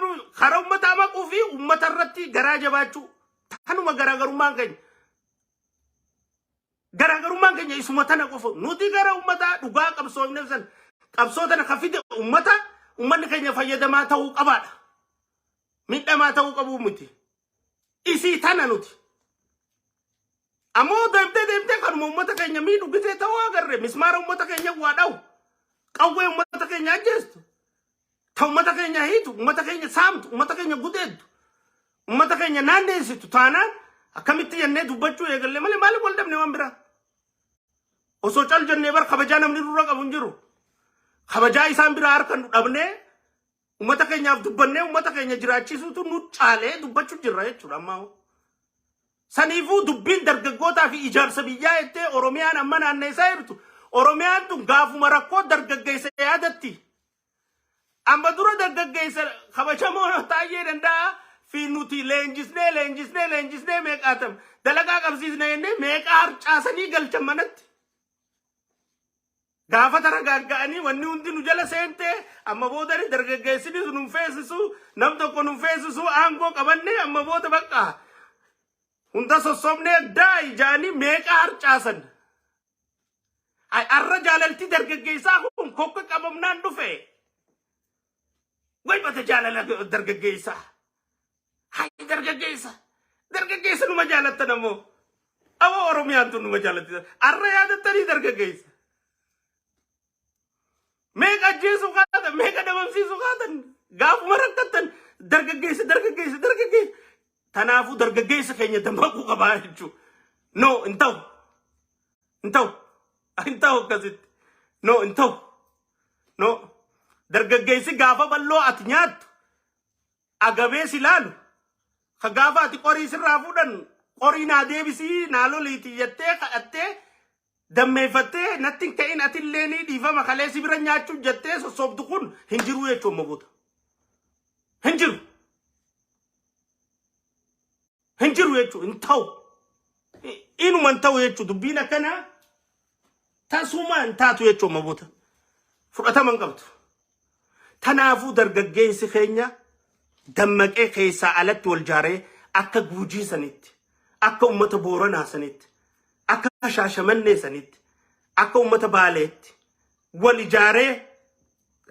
dhabnu karaa uummataa maquu fi uummata irratti garaa jabaachuu tanuma garaagarummaan keenya. Garaagarummaan keenya isuma tana qofa. Nuti gara uummataa dhugaa qabsoofneef san qabsoo tana kan fide uummata uummanni keenya fayyadamaa ta'uu qabaadha. Miidhamaa ta'uu qabuu miti. Isii tana nuti. Ammoo deemtee deemtee kanuma uummata keenya miidhu gisee ta'uu agarre mismaara uummata keenya waa dha'u qawwee uummata keenya ajjeestu ta uummata keenya hiitu uummata keenya saamtu uummata keenya gudeeddu uummata keenya naanneessitu taanaan akkamitti jennee dubbachuu eegalle malee maaliif wal dhabne waan biraa. Osoo cal jennee bar kabajaa namni nurra qabu hin jiru. Kabajaa isaan biraa harka nu dhabnee uummata keenyaaf dubbannee uummata keenya jiraachisuutu nu caalee dubbachuu jirra jechuudha ammaa. Saniifuu dubbiin dargaggootaa fi ijaarsa biyyaa jettee Oromiyaan amma naanneessaa jirtu. Oromiyaan tun gaafuma rakkoo dargaggeessa yaadatti. Amma dura dargaggeessa kabajamoo Taayyee Danda'a fi nuti leenjisnee leenjisnee leenjisnee meeqaatam dalagaa qabsiisne jennee meeqaa harcaasanii galchan manatti. Gaafa tara gaagga'anii wanni hundi nu jala seentee amma booda dargaggeessinis nun feesisu nam tokko nun feesisu aangoo qabannee amma booda bakka hunda sossobnee daa'i jaanii meeqa harcaasan. Arra jaalalti dargaggeessaa kun kokka qabamnaan dhufe. Way bata jaalala dargaggeessaa. Hay dargaggeessa. Dargaggeessa numa jaalattan ammoo. Aboo Oromiyaan tun numa jaalatti. Arra yaadattanii dargaggeessa. Meeqa ajjeesuu kaatan, meeqa dhabamsiisuu kaatan, gaafuma rakkattan dargaggeessa, dargaggeessa, dargaggeessa. Tanaafuu dargaggeessa keenya dammaquu qabaa jechuudha. No, hin ta'u. Hin ta'u. Hin ta'u akkasitti. No, hin ta'u. No. Dargaggeessi gaafa bal'oo ati nyaattu agabee si laalu ka gaafa ati qorii sirraa fuudhan qorii naa deebisii naa loliiti jettee kadhattee dammeeffattee natti hin ka'in atillee ni dhiifama kalee si bira nyaachuu jettee sossoobdu kun hin jiru jechuun amma booda. Hin jiru. Hin jiru jechuun hin ta'u. Inuma hin ta'u jechuun dubbiin akkanaa tasuma hin taatu jechuun amma booda. Fudhatama hin qabdu. Tanaafuu dargaggeessi keenya dammaqee keessaa alatti wal jaaree akka Guujii sanitti, akka uummata Booranaa sanitti, akka Shaashamannee sanitti, akka uummata Baaleetti wal ijaaree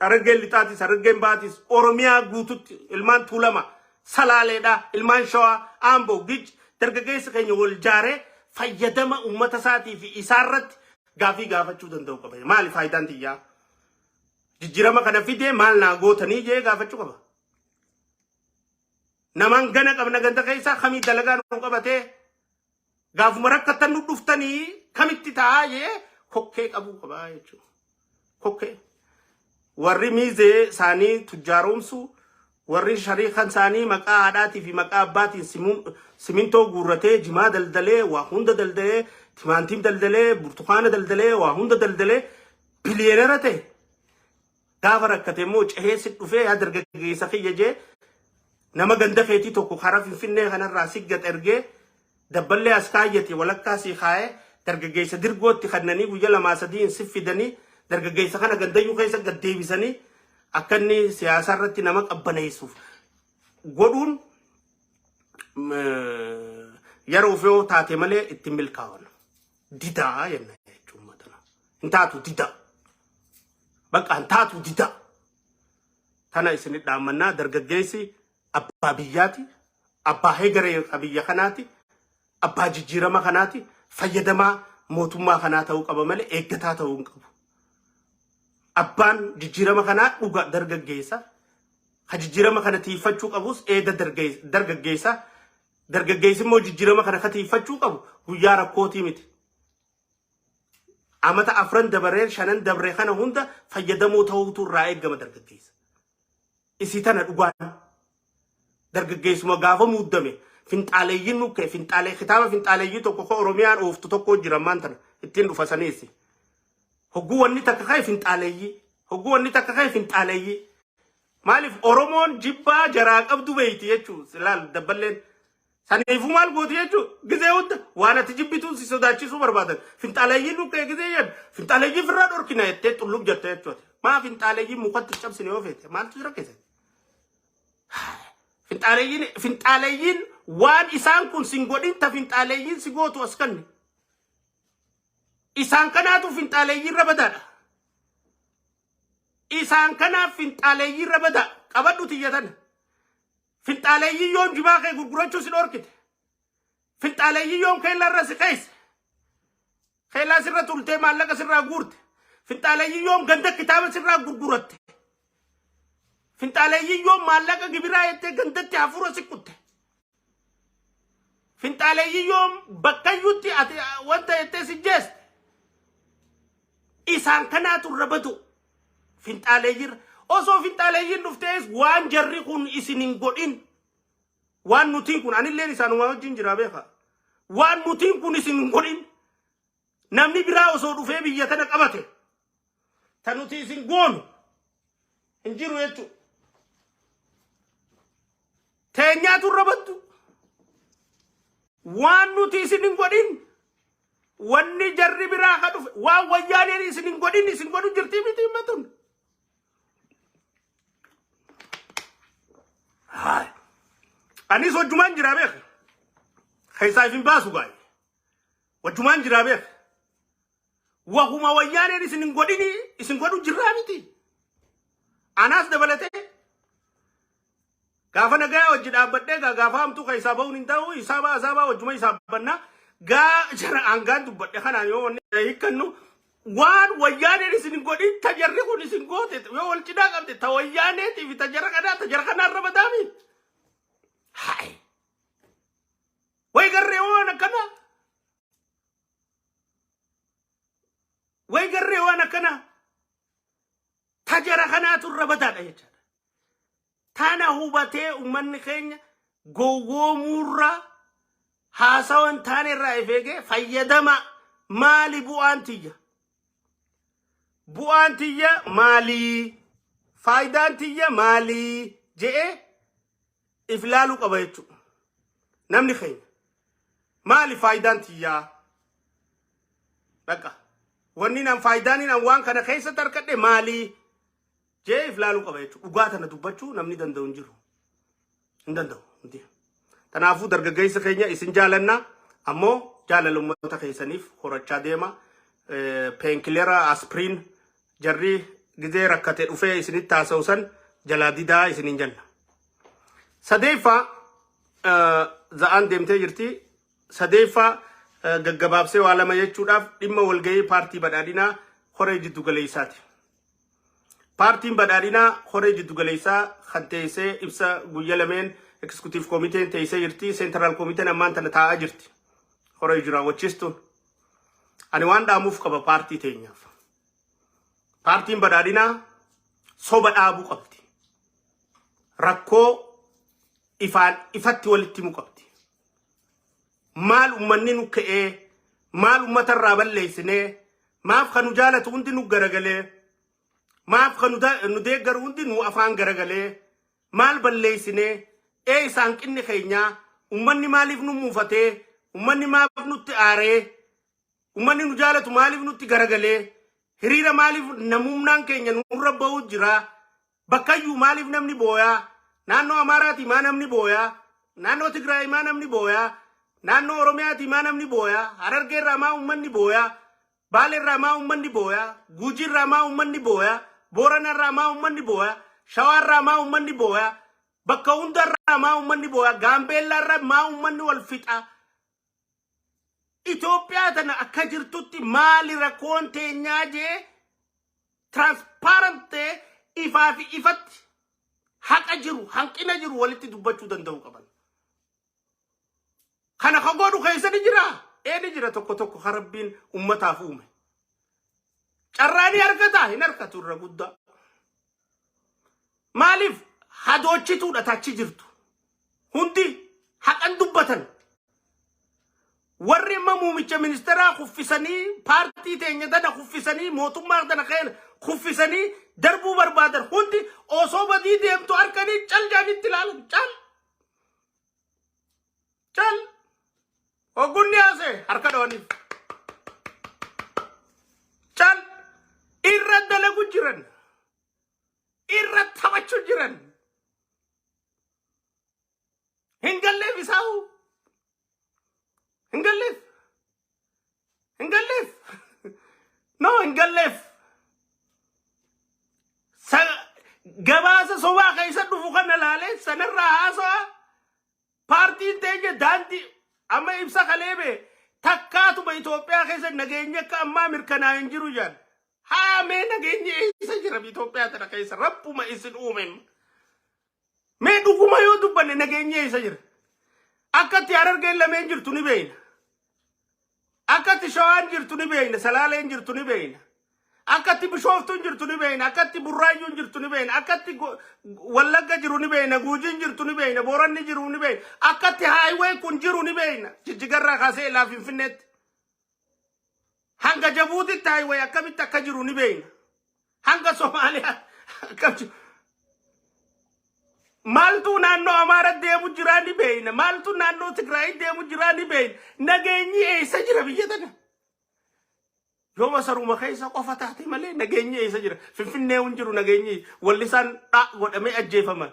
Harargeen Lixaatis, Harargeen Bahaatis, Oromiyaa guututti ilmaan Tuulama, Salaaleedha, ilmaan Shawaa, Amboo, Gic, dargaggeessi keenya wal ijaaree fayyadama uummata isaatii fi isaarratti gaafii gaafachuu danda'u qaba. Maali faayidaan tiyyaa? Jijjiirama kana fidee maal naa gootanii jee gaafachuu qaba. Namaan gana qabna ganda keessaa kamii dalagaa nu qabatee gaafuma rakkattan nu dhuftanii kamitti ta'aa jee kokkee qabuu qabaa jechuudha. Kokkee. Warri miizee isaanii tujjaaroomsu warri shariikan isaanii maqaa haadhaatii fi maqaa abbaatiin simintoo guurratee jimaa daldalee waa hunda daldalee timaantiim daldalee burtukaana daldalee waa hunda daldalee biliyeenara ta'e gaafa rakkate immoo cehee si dhufee yaa dargaggeessa kiyya jee nama ganda keetii tokko karaa Finfinnee kanarraa si gad ergee dabballee as kaayyate walakkaa si kaa'ee dargaggeessa dirgootti kannanii guyya lamaa sadiin si fidanii dargaggeessa kana gandayyuu keessa gad deebisanii akka inni siyaasa irratti nama qabbaneessuuf godhuun yeroo yoo taate malee ittiin milkaa'an. Didaa jenna jechuun matana. Hin taatu didaa. Bakka hin taatu didaa. Tana isin dhaammannaa dargaggeessi abbaa biyyaati. Abbaa hegaree biyya kanaati. Abbaa jijjiirama kanaati. Fayyadamaa mootummaa kanaa ta'uu qaba malee eeggataa ta'uu hin qabu. Abbaan jijjiirama kanaa dhuga dargaggeessa. Ka jijjiirama kana tiiffachuu qabus eeda dargaggeessa. Dargaggeessi immoo jijjiirama kana ka tiiffachuu qabu guyyaa rakkootii miti. Amata afran dabaree shanan dabree kana hunda fayyadamoo ta'uutu irraa eegama dargaggeessa. Isii tana dhugaan. Dargaggeessuma gaafa muuddame finxaaleeyyiin nukkee finxaalee kitaaba finxaaleeyyii tokko ka Oromiyaan ooftu tokko jira ammaan tana ittiin dhufa saniisi. Hogguu wanni takka ka'e finxaaleeyyii. Hogguu wanni takka ka'e finxaaleeyyii. Maaliif Oromoon jibbaa jaraa qabdu beeyti jechuu ilaal dabballeen. Saniifuu maal gooti jechuu gizee hunda waan ati jibbituun si sodaachisuu barbaadan. Finxaaleeyyiin nukkee gizee jedhu finxaaleeyyii firraa dhorkina jettee xullub jette jechuudha. Maa finxaaleeyyiin mukatti cabsine yoo feete maaltu jira keessatti? Finxaaleeyyiin waan isaan kun sin godhin ta finxaaleeyyiin si gootu as kanne. Isaan kanaatu finxaaleeyyiin irra badaadha. Isaan kanaaf finxaaleeyyii irra badaa. Qabadhu tiyya tana. Finxaaleeyyii yoom jimaa kee gurgurachuu si dhorkite. Finxaaleeyyii yoom keellaa irra si keesse. Keellaa sirra turtee maallaqa sirraa guurte. Finxaaleeyyii yoom ganda kitaaba sirraa gurguratte. Finxaaleeyyii yoom maallaqa gibiraa jettee gandatti hafuura si kutte. Finxaaleeyyii yoom bakkayyutti ati wanta jettee si jeeste. Isaan kanaatu irra badu. Finxaaleeyyiin osoo finxaaleeyyiin dhuftees waan jarri kun isin hin godhin, waan nutiin kun, anilleen isaanuma wajjin jira beeka, waan nutiin kun isin hin godhin namni biraa osoo dhufee biyya tana qabate ta nuti isin goonu hin jiru jechuudha. Teenyaatu irra baddu. Waan nuti isin hin godhin wanni jarri biraa ka dhufe waan wayyaaneen isin hin godhin isin godhu jirtii miti himmatun. Haay. Anis wajjumaan jira beeka. Keessaa if hin baasu gaa'e. Wajjumaan jira beeka. Wahuma wayyaaneen isin hin godhini isin godhu jirraa miti. Anaas dabalatee gaafa nagaa hojii dhaabbadhee gaa gaafa hamtuu keessaa bahuun hin ta'u, isaa baa isaa baa wajjuma isaa bannaa gaa jara aangaan dubbadhe kanaan yoo wanni hiikkannu waan wayyaaneen isin hin godhin ta jarri kun isin goote yoo wal cinaa qabde ta wayyaaneetii fi ta jara kanaa ta jara kanaa irra badaami. Hayi. Way garree waan akkanaa. Way garree waan akkanaa. Ta jara kanaatu irra badaadha jechaadha. Tana hubatee uummanni keenya gowwoomuurraa, haasawan taane irraa if eegee fayyadama. Maali bu'aan tiyya? Bu'aan tiyya maalii? Faayidaan tiyya maalii? Je'ee if laaluu qaba jechuudha. Namni keenya maali faayidaan tiyyaa? Dhaqa. Wanni nan faayidaan nan waan kana keessatti argadhe maalii? Jee if laaluu qaba jechuudha. Dhugaa tana dubbachuu namni danda'u hin jiru. Hin danda'u. Hundi. Kanaafuu dargaggeessa keenya isin jaalanna, ammoo jaalala uummata keessaniif horachaa deema. Painkiller aspirin jarri gizee rakkate dhufee isinitti haasa'u san jalaa didaa isiniin jenna. Sadeeffaa, za'aan deemtee jirti. Sadeeffaa, gaggabaabsee waa lama jechuudhaaf, dhimma walgahii paartii badhaadhinaa koree jiddu galeessaati. Paartiin badhaadhinaa koree jiddugaleessaa kan teessee ibsa guyya lameen executive komiteen teessee jirti. Central komiteen ammaan tana taa'aa jirti. Koree jiraawwachiistuun. Ani waan dhaamuuf qaba paartii teenyaaf. Paartiin badhaadhinaa soba dhaabuu qabdi. Rakkoo ifaan ifatti walitti himuu qabdi. Maal ummanni nu ka'ee, maal ummata irraa balleessinee, maaf kan nu jaalatu hundi nu garagalee, maaf kan nu deeggaru hundi nu afaan garagalee, maal balleessinee, ee isaan qinni keenyaa, ummanni maaliif nu muufatee, ummanni maaf nutti aaree, ummanni nu jaalatu maaliif nutti garagalee, hiriira maaliif namumnaan keenya nurra ba'uu jira, bakkayyuu maaliif namni booyaa, naannoo Amaaraatii maa namni booyaa, naannoo Tigraay maa namni booyaa, naannoo Oromiyaatii maa namni booyaa, Harargeerraa maa ummanni booyaa, Baaleerraa maa ummanni booyaa, Guujiirraa maa ummanni booyaa, Booranarraa maa ummanni booyaa, Shawaarraa maa ummanni booyaa, bakka hundarraa maa ummanni booyaa, Gaambeellaarraa maa ummanni wal fixaa? Itoophiyaa tana akka jirtutti maali rakkoon teenyaa jee transparent ta'ee ifaa fi ifatti haqa jiru, hanqina jiru walitti dubbachuu danda'uu qaban. Kana ka godhu keessa ni jira. Ee, ni jira, tokko tokko ka Rabbiin ummataaf uume. Carraa ni argata, hin argatu irra guddaa. Maaliif hadoochituudha tachi jirtu. Hundi haqan dubbatan. Warri amma muumicha ministeeraa kuffisanii, paartii teenya tana kuffisanii, mootummaa tana keenya kuffisanii darbuu barbaadan hundi osoo badii deemtu harkanii cal jaanitti ilaalan, cal. Cal. Hoggunni haasee harka dhawaniif. Cal. Irra dalagu jiran. Irra taphachuu jiran. Hin galleef isaahu. Hin galleef. Hin galleef. No, hin galleef. Gabaasa sobaa keessa dhufu kana laalee sanarraa haasa'a. Paartiin teenya daandii amma ibsa kaleebe takkaatuma Itoophiyaa keessa nageenya akka ammaa mirkanaa'e hin jiru jedhan. Haa mee nageenyi eessa jira Itoophiyaa tana keessa rabbuma isin uume. Mee dhuguma yoo dubbanne nageenyi eessa jira? Akka itti Harargeen lameen jirtu ni beekna. Akka itti Shawaan jirtu ni beekna. Salaaleen jirtu ni beekna. Akka itti Bishooftuun jirtu ni beekna. Akka itti Burraayyuun jirtu ni beekna. Akka itti Wallagga jiru ni beekna. Guujiin jirtu ni beekna. Booranni jiru ni beekna. Akka itti haayiween kun jiru ni beekna. Jijjigarraa kaasee ilaa Finfinneetti. Hanga Jabuutitti haayiwee akkamitti akka jiru ni beekna. Hanga Somaaliyaa akkam jiru. Maaltu naannoo Amaara deemu jiraa ni beekna. Maaltu naannoo Tigraay deemu jiraa ni beekna. Nageenyi eessa jira biyya tana? Yoo masaruma keessa qofa taate malee nageenyi eessa jira? Finfinnee hin jiru nageenyi. Wallisaan dha godhamee ajjeefama.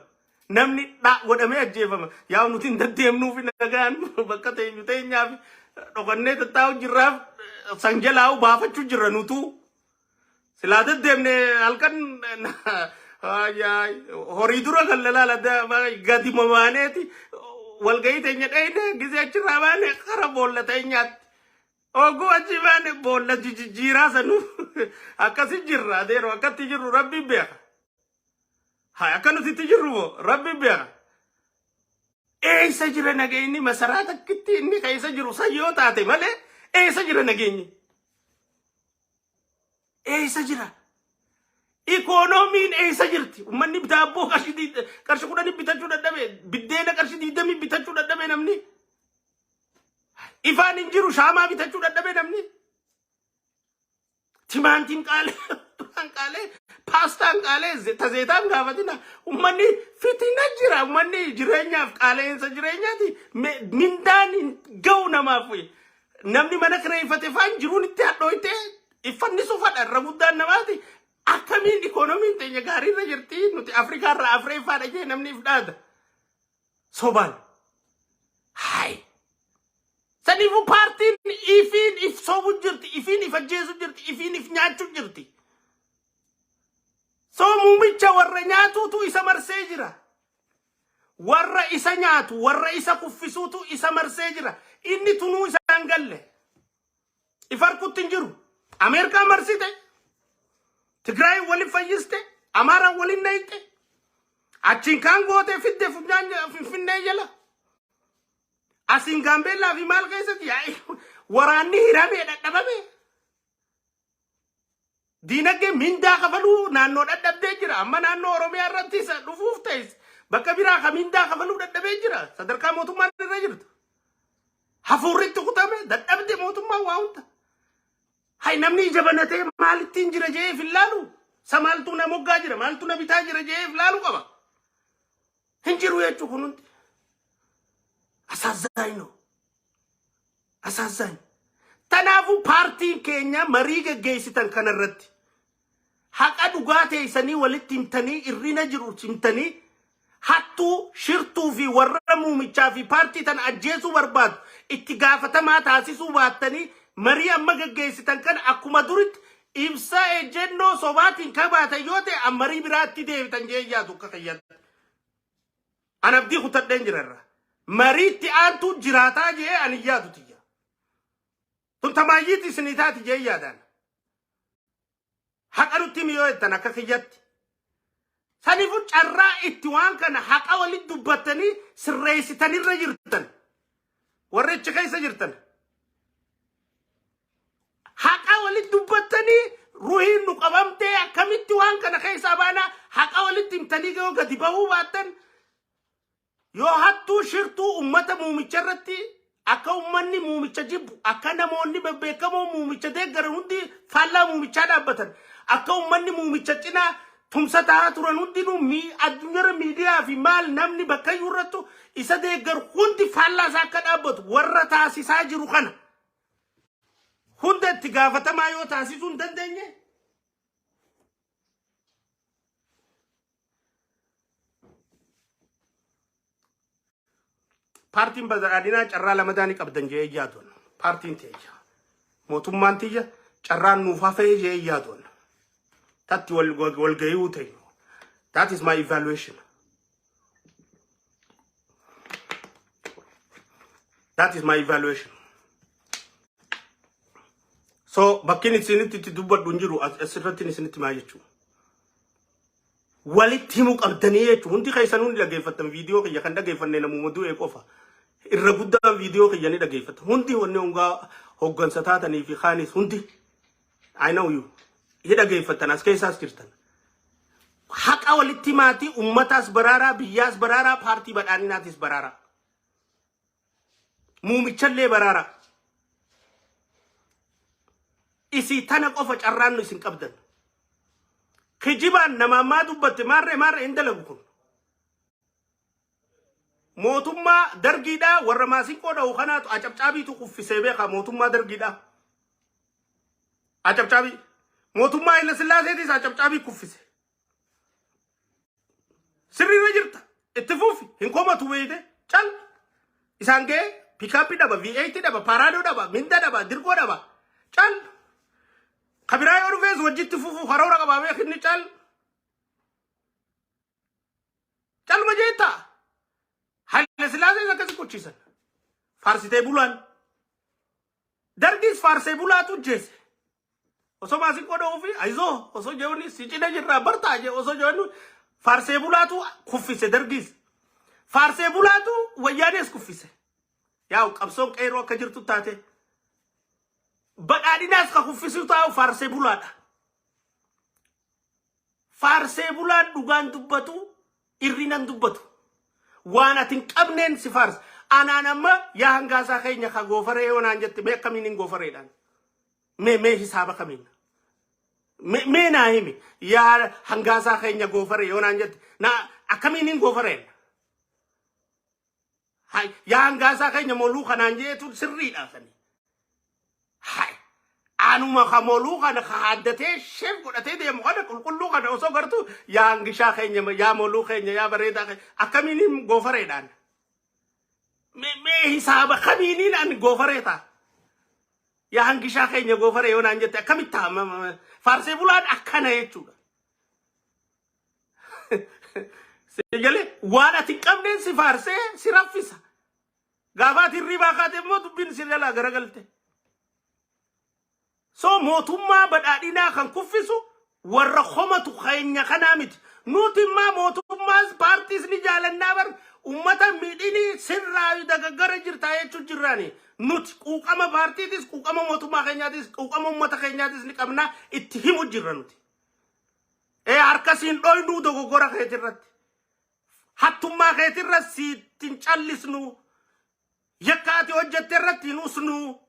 Namni dha godhamee ajjeefama. Yaa nuti hin deddeemnuufi nagaan bakka teenyu teenyaaf dhokannee tattaa'u jirraaf san jalaa'u baafachuu jirra nutuu. Silaa deddeemne halkan horii dura kan lalaala gadi mamaaneeti walgahii teenya dhayne gisee achirraa baane kara boolla teenyaatti. Oguu achi baane boolla jijjiiraa sanuu akkasi jirra adeero akkatti jirru rabbi beeka. Haa akka nuti itti jirru moo rabbi beeka. Eessa jira nageenyi masaraa takkitti inni keessa jiru san yoo taate malee eessa jira nageenyi? Eessa jira? Ikoonomiin eessa jirti? Uummanni daabboo qarshii 10 bitachuu dadhabe, biddeena qarshii 20 bitachuu dadhabe namni. Ifaan hin jiru shaamaa bitachuu dadhabe namni. Timaantiin qaalee, duraan qaalee, paastaan qaalee, tazeetaan gaafatina. Uummanni fitina jira. Uummanni jireenyaaf qaala'insa jireenyaati. Mindaan hin ga'u namaaf. Namni mana kireeffate faan jiruun itti hadhooyte iffanni sufadha irra guddaan namaati. Akkamiin ikoonomiin teenya gaariirra jirti nuti Afrikaarraa Afreeffaadha jee namni if dhaada. Sobaan. Hayi. Saniifuu paartiin ifiin if sobu jirti, ifiin if ajjeesu jirti, ifiin if nyaachuu jirti. So muumicha warra nyaatuutu isa marsee jira. Warra isa nyaatu, warra isa kuffisuutu isa marsee jira. Inni tunuu isa hin galle. If harkutti hin jiru. Ameerikaa marsite. Tigraay waliin fayyiste. Amaaraan waliin nayxe. Achiin kaan gootee fidde funyaan Finfinnee jala. Asiin Gaambeellaa fi maal keessatti yaa'ii waraanni hiramee dhadhabame. Diinagdee mindaa kafaluu naannoo dhadhabdee jira. Amma naannoo Oromiyaa irratti isa dhufuuf ta'es bakka biraa ka mindaa kafaluu dhadhabee jira. Sadarkaa mootummaan irra jirtu. Hafuurri itti kutame dadhabde mootummaan waa hunda. Hay namni ija banatee maalittiin jira jedhee if hin laalu. Sa maaltu na moggaa jira maaltu na bitaa jira jedhee if laalu qaba. Hin jiru jechuu kun hundi. Asaazzaayinoo. Asaazzaany. Tanaafuu paartiin keenya marii geggeessitan kanarratti haqa dhugaa teessanii walitti himtanii irrina jiru himtanii hattuu shirtuu fi warra muumichaa fi paartii tana ajjeesuu barbaadu itti gaafatamaa taasisuu baattanii marii amma geggeessitan kana akkuma duritti ibsa ejjennoo sobaatiin kabaatan yoo ta'e marii biraatti deebitan jee yaadu akka kiyyatti. An abdii kutadheen jira irra. Mariitti aantuu jiraataa jee ani yaadu tiyya. Tun tamaayyiitti isinii taati jee yaadaan. Haqa nutti himi yoo jettan akka kiyyatti. Saniifuu carraa itti waan kana haqa walitti dubbattanii sirreessitanirra jirtan. Warri achi keessa jirtan. Haqa walitti dubbattanii ruhiin nu qabamtee akkamitti waan kana keessaa baanaa haqa walitti himtanii yoo gadi bahuu baattan yoo hattuu shirtuu ummata muumicha irratti akka ummanni muumicha jibbu akka namoonni bebbeekamoo muumicha deeggaran hundi faallaa muumichaa dhaabbatan akka ummanni muumicha cinaa tumsa ta'aa turan hundinuu addunyaarra miidiyaa fi maal namni bakka iyyuu irrattu isa deeggaru hundi faallaa isaa akka dhaabbatu warra taasisaa jiru kana hunda itti gaafatamaa yoo taasisuu hin dandeenye Paartiin badhaadhinaa carraa lamadaa ni qabdan jee yaadu. Paartiin tiyya. Mootummaan tiyya carraan nuuf hafee jee yaadu. Tatti wal gahuu ta'e. That is my evaluation. That is my evaluation. So bakkin isinitti itti dubbadhu hin jiru, asirratti isinitti maa jechuudha. Walitti himuu qabdanii jechuudha. Hundi keessanuu ni dhaggeeffattan viidiyoo kiyya. Kan dhaggeeffanne namuma du'e qofa. Irra guddaan viidiyoo kiyya ni dhaggeeffata. Hundi wanni hongaa hoggansa taatanii fi kaanis hundi. I know you. Ni dhaggeeffattan, as keessaas jirtan. Haqa walitti maatii ummataas baraaraa, biyyaas baraaraa, paartii badhaadhinaatis baraaraa. Muumichallee baraaraa. Isii tana qofa carraan nu isin qabdan. Kijibaan nama ammaa dubbatte maarree maarree hin dalagu kun. Mootummaa dargiidhaa warra maasinqoo dha'u kanaatu acabcaabiitu kuffisee beekaa mootummaa dargiidhaa. Acabcaabii. Mootummaa Haayila Sillaaseetis acabcaabii kuffise. Sirriirra jirta. Itti fufi. Hin komatu beeyte. Cal. Isaan ga'ee pickup dhaba, V8 dhaba, Prado dhaba, minda dhaba, dirgoo dhaba. Cal. Kabiraa yoo dhufees wajjitti fufu karoora qabaa beekinni cal. Calma jeetta. Haayila Sillaasees akkasi kuchiisan. Faarsitee bulaan. Dargis faarsee bulaatu jeese. Osoo maasinqoo dha'uu fi ayizoo osoo jeewni si cina jirraa bartaa jee osoo jeewni faarsee bulaatu kuffise dargis. Faarsee bulaatu wayyaanees kuffise. Yaa'u qabsoon qeerroo akka jirtu taate. Badhaadhinaas ka kuffisu taa'u faarsee bulaadha. Faarsee bulaan dhugaan dubbatu, irrinan dubbatu. Waan ati hin qabneen si faarsa. Anaan amma yaa hangaasaa keenya ka goofaree yoo naan jette, mee akkamiin hin goofareedhaan? Mee hisaaba kamiin? Mee naa himi, yaa hangaasaa keenya goofaree yoo naan jette, na akkamiin hin goofareen? Yaa hangaasaa keenya moluu kanaan jeetu sirriidha sani. Hai. Anuma ka moluu kana ka haaddatee sheef godhatee deemu kana qulqulluu kana osoo gartuu yaa hangishaa keenya, yaa moluu keenya, yaa bareedaa keenya akkamiin hin goofareedhaan? Mee hisaaba kamiiniin ani goofaree ta'a? Yaa hangishaa keenya goofaree yoo naan jette akkamitti ta'a? Faarsee bulaan akkana jechuudha. Galee waan ati hin qabneen si faarsee si raffisa. Gaafa ati hirribaa kaate immoo dubbiin si jalaa garagalte. So mootummaa badhaadhinaa kan kuffisu warra komatu keenya kanaa miti. Nuti immoo mootummaas paartiis ni jaalannaa bar, ummata miidhini sirraa dagaggara jirtaa jechuu jirraani. Nuti quuqama paartiitis, quuqama mootummaa keenyaatis, quuqama ummata keenyaatis ni qabnaa, itti himu jirra nuti. Ee, harkasiin dhoynuu dogoggora keetirratti. Hattummaa keetirra siittiin callisnu. Yakka ati hojjette irratti hin usnu.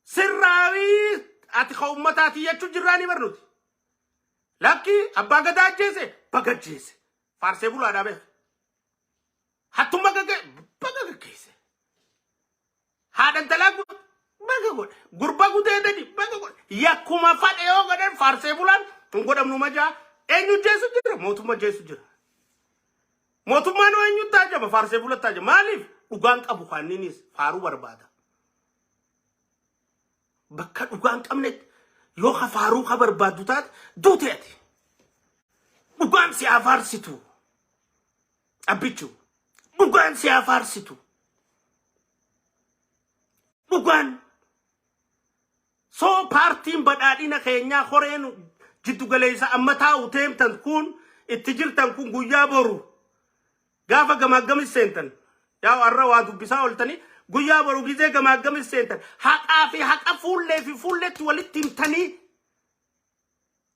Sirraawii ati ka ummataati jechuu jirraanii bar nuti. Lakki, abbaa gadaa ajjeese, baga ajjeese. Faarsee bulaadhaa beeka. Hattummaa baga gaggeesse. Haadha intalaa baga godhe. Gurba gudeedani baga godhe. Yakkuma fadhe yoo godhan faarsee bulaan hin godhamnu majaa. Eenyu jeesu jira? Mootummaa jeesu jira. Mootummaan hoo eenyutti taajaba? Faarsee bulatti taajaba. Maaliif? Dhugaan qabu kaanniinis faaruu barbaada. Bakka dhugaan qabnetti yoo ka faaruu ka barbaaddu taate duute ati. Dhugaan si haa faarsitu. Abbichu. Dhugaan si haa faarsitu. Dhugaan. So paartiin badhaadhina keenyaa horeen jiddu galeessa amma taa'u teemtan kun itti jirtan kun guyyaa boru gaafa gamaaggamis seentan, yaa har'a waa dubbisaa ooltanii, guyyaa boru gizee gamaaggamis seentan haqaa fi haqa fuullee fi fuulletti walitti himtanii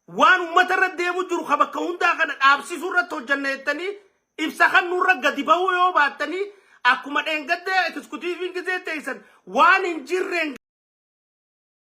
waan uummata irra deemu jiru ka bakka hundaa kana dhaabsisuu irratti hojjanna jettanii ibsa kan nurra gadi bahuu yoo baattanii, akkuma dheengadda executiveiin gizee teessan waan hin jirreen.